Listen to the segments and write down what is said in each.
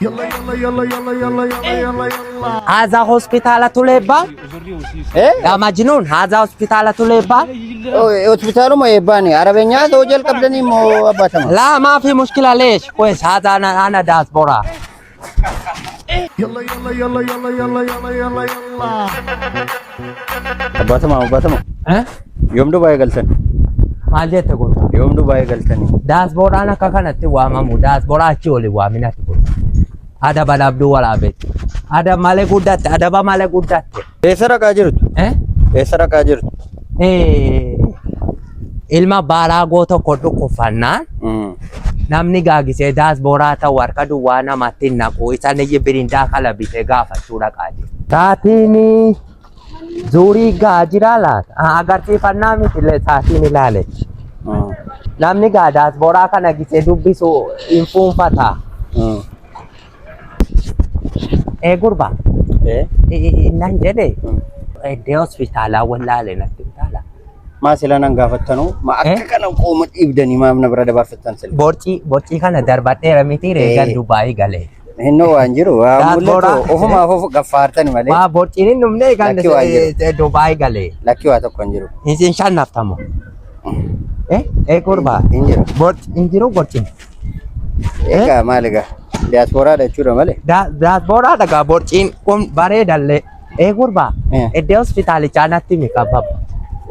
يلا يلا يلا يلا يلا يلا يلا يلا. هذا hospitaala tuleebbaa? Eh? Yaa Majnuun, haadha hospitaala tuleebbaa? Hospitaaluma eebbaani. Arabeenyaa ta'uu jalqabdanii immoo abbaatama. Laa maafi mushkila leesh? Kuwes haadha ana diaspora. يلا يلا يلا يلا يلا يلا يلا يلا. Abbaatama abbaatama. Eh? Yoom Dubaayii galtan? Maal jette gurbaa? Yoom Dubaayii galtanii? Diasporaan akka kanatti waamamu. Diasporaa achi oli waaminatti gurbaa. Adaba dhabduu waraabetti. Adaba malee guddatte. Adaba malee guddatte. Eessa dhaqaa jirtu? Eh? Eessa dhaqaa jirtu? Eh, ilma baaraagoo tokko dhukkubfannaan namni gaagisee diasporaa ta'u harka duwwaa namatti hin naqu. Isaan iyyi birindaa kala bitee gaafachuu dhaqaa jiru. Saatiin zuurii gaa jira laata? Agarsiifannaa miti illee saatiin ilaalechi. Namni gaa diasporaa kana gisee dubbisu hin fuunfata. Ee gurbaa, Eh? nan jedhe iddoo hospitaalaa wallaale natti hin taala. Maa sila nan gaafattanuu? Ma akka Eh? kana qooma dhiibdanii maaf na bira dabarfattan sila? Borcii kana darbadheera miti reegan Dubaayii galee. Innoo waan jiru waa Diasporaa. mul'atu ofumaaf of gaffaartani malee Waa borciin hin dhumne eegan Lakki waan jiru. Dubaayii galee. Lakki waa tokko hin jiru. Isin shannaftamu. Eh? Ee gurbaa. Hin jiru. Borci hin jiru borciin. Egaa maal egaa? Diyaasporaadha jechuudha malee. Diasporaa dhagaa borciin kun bareedallee. Ee gurbaa. Eh. Iddoo hospitaalichaa natti himi qababa.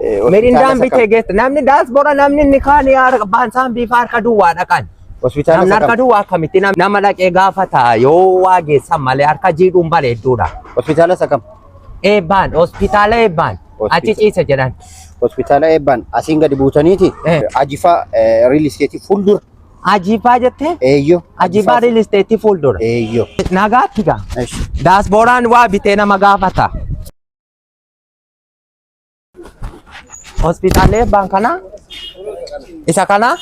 Eh, Mirindaan hospitaala bitee geessa. Namni diaspora namni inni kaan baansaan bifa harka duwwaa dhaqan. Hospitaala Namni isa harka kam? duwwaa akkamitti nama dhaqee gaafata yoo waa geessan malee harka jiidhuun bareedduudha. Hospitaala isa kam? Eebbaan hospitaala eebbaan achi ciise jedhan. Hospitaala eebbaan asiin gadi buutaniiti. Eh. Ajifaa riil isteetii fuuldura. Ajiibaa jettee? Eeyyoo. Ajiibaa riil isteetii fuuldura. Eeyyoo. Nagaatti gaa. Eshi. Diasporaan waa bitee nama gaafata. Hospitaalli eebbaan kanaa? Isa kanaa?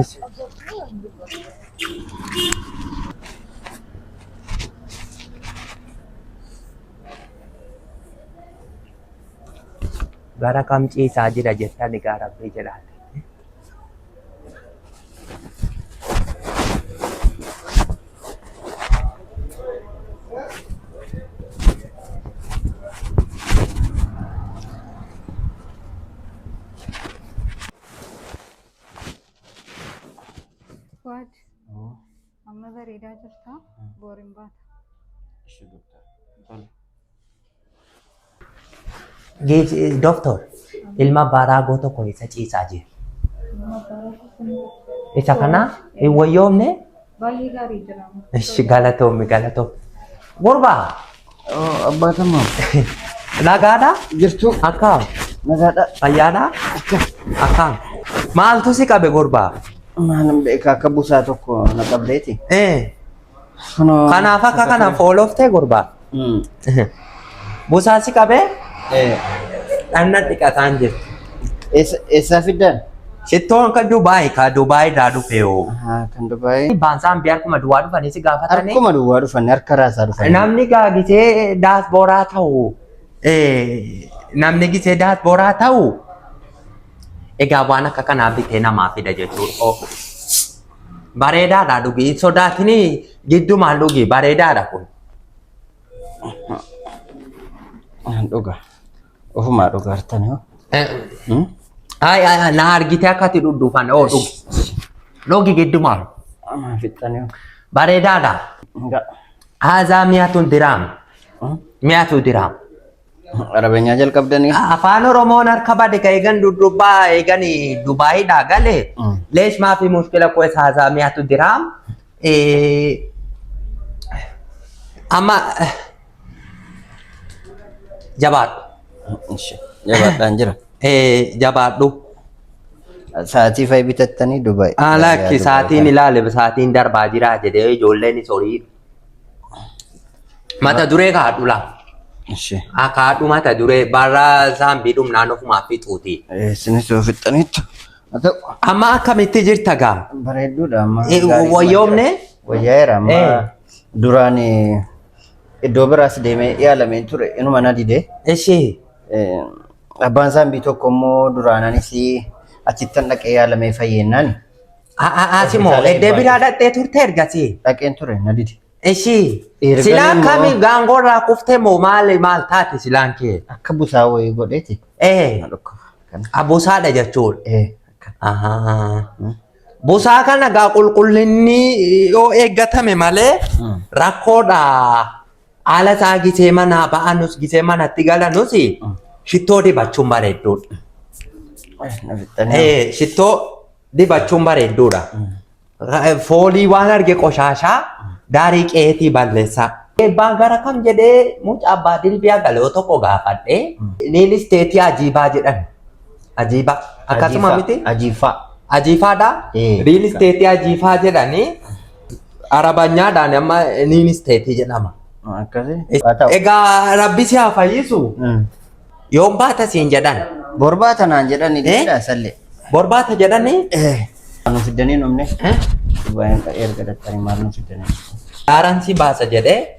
Eshi. Gara kam ciisaa jira jettani gaa rabbii jedhaati. Fuad, amma bareedaa jirta. Booriin baata. Doctor, ilma baaraagoo tokko isa ciisaa jira. Isa kana hin wayyoomne? Baay'ee gaarii jira. Ishi galatoomi galatoomi. Gurbaa, Abbaatama. nagaadha? Jirtu. Akkam? Nagaadha. Fayyaadha? Akkam? Maaltu si qabe gurbaa? Maalan beekaa akka busaa tokko na qabdeeti. Eh, Kunoo. kanaaf akka kana fooloftee gurbaa. Busaa si qabee? Eh. Dhanna dhiqataan jirti. Eessaa fiddan? Shittoon kan Dubaay ka Dubaay irraa dhufe hoo. Kan Dubaay. Baansaan biyya harkuma duwwaa dhufanii si gaafatanii. Harkuma duwwaa dhufanii harka raasaa dhufanii. Namni gisee diasporaa ta'u namni gisee diasporaa ta'u egaa waan akka kanaa bitee namaa fida jechuudha. Oh. Bareedaadha dhugi hin sodaatini giddumaan dhugi bareedaadha kun. Dhuga. Ofumaa dhuga hartanii hoo. Ay ay ay, na argite akkati dhudhuufan oo dhugi. Dhugi giddumaan. Amaa fixxanii hoo. Bareedaadha. Nga. Haazaa mi'atun diraam. Mi'atu diraam. Arabeenyaa jalqabdanii. Afaan Oromoon harka bade ka eegan duddubbaa eegan Dubaayiidhaa gale. Leesh maafi mushkila kuwes haazaa mi'atu diraam. Amma jabaadhu. Jabaadhaan jira. Jabaadhu. Sa'aatii fa'i bitattanii Dubaay. Lakki sa'aatiin ilaale sa'aatiin darbaa jira jedhee ijoolleen horii. Mata duree kaadhu laa. Ishi. Kaadhu mata duree bara saambii dhumnaan ofumaa fixuuti. Isinis yoo fixxaniittu. Haa ta'u. Amma akkamitti jirta gaa? Bareedduudha amma. Eh, wayyoomne? Wayyaa'eera amma. Eh. Duraan iddoo biraas deemee yaalamee ture inuma na dide. Ishee. Abbaan saambii tokko immoo duraan anis achittan dhaqee yaalamee fayyennaan Asimoo Hospitaala iddoo biraa Eebbaa. dhaqxee turte ergasii? Dhaqeen ture na dide. Ishii. Erga Silaan immoo- kami gaangoo irraa kuftee moo maal maal taate silaan kee? Akka busaa wayii godheeti. Eh. Na dhukkuba. Kana. Busaadha jechuudha. Eh. Akkana. Ahaa. Busaa kana gaa qulqullinni yoo eeggatame malee rakkoodha. Haala isaa gisee manaa ba'anus gisee manatti galanus shittoo dibachuun bareedduudha. Na fixxanii. Eh, shittoo dibachuun bareedduudha. Foolii waan arge qoshaashaa daarii qeetii balleessaa. Eebbaan gara kam jedhee mucaa abbaa dilbiyaa galoo tokko gaafadhee niil isteetii ajiibaa jedhan. Ajiibaa. Akkasuma miti? Ajiifaa. Ajiifaadha? Eh. Riil isteetii ajiifaa jedhanii arabanyaadhaan amma niil isteetii jedhama. Akkasii. Haa ta'u. Egaa rabbi si haa fayyisu. Yoom baata siin jedhan? Borbaata naan jedhani Eh? jedha sallee. Borbaata jedhanii? Nu fiddanii dhumne. Eh? Erga dattanii maal nu fiddanii? Daaraan si baasa jedhee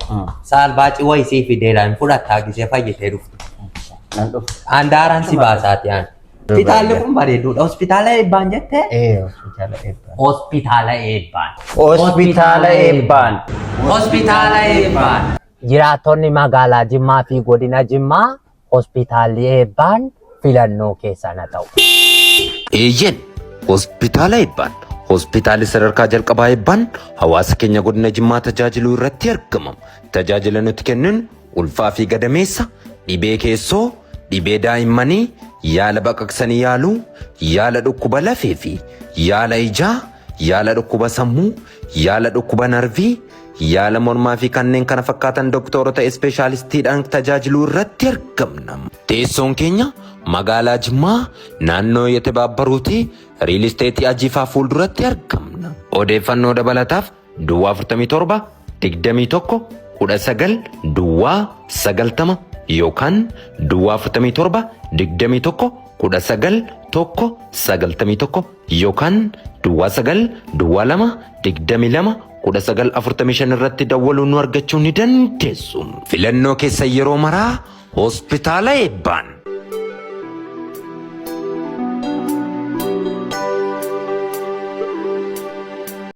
saalbaacii wayii sii fideera hin fudhattaa gisee fayyitee dhuftu. Nan dhufu. An daaraan si baasaati an. Hospitaalli kun bareeduudha. Hospitaala eebbaan jettee? Ee hospitaala eebbaan. Hospitaala eebbaan. Hospitaala eebbaan. Hospitaala eebbaan. Jiraattonni magaalaa Jimmaa fi godina Jimmaa hospitaalli eebbaan filannoo keessan haa ta'u. Eeyyeen hospitaala eebbaan hospitaalli sadarkaa jalqabaa eebbaan hawaasa keenya godina Jimmaa tajaajiluu irratti argama. Tajaajila nuti kennuun ulfaa fi gadameessa, dhibee keessoo, dhibee daa'immanii, yaala baqaqsanii yaaluu, yaala dhukkuba lafee fi yaala ijaa, yaala dhukkuba sammuu, yaala dhukkuba narvii, yaala mormaa fi kanneen kana fakkaatan doktorota ispeeshaalistiidhaan tajaajiluu irratti argamna. Teessoon keenya magaalaa Jimmaa naannoo Yetebaabbaruuti riil isteetii Ajiifaa fuulduratti argamna. Odeeffannoo dabalataaf Duwwaa 47 21 19 Duwwaa 90 yookaan Duwwaa 47 21 19 1 91 yookaan Duwwaa 9 Duwwaa 2 22 19 45 irratti dawwaluun nu argachuu ni dandeessu. Filannoo keessa yeroo maraa hospitaala eebbaan.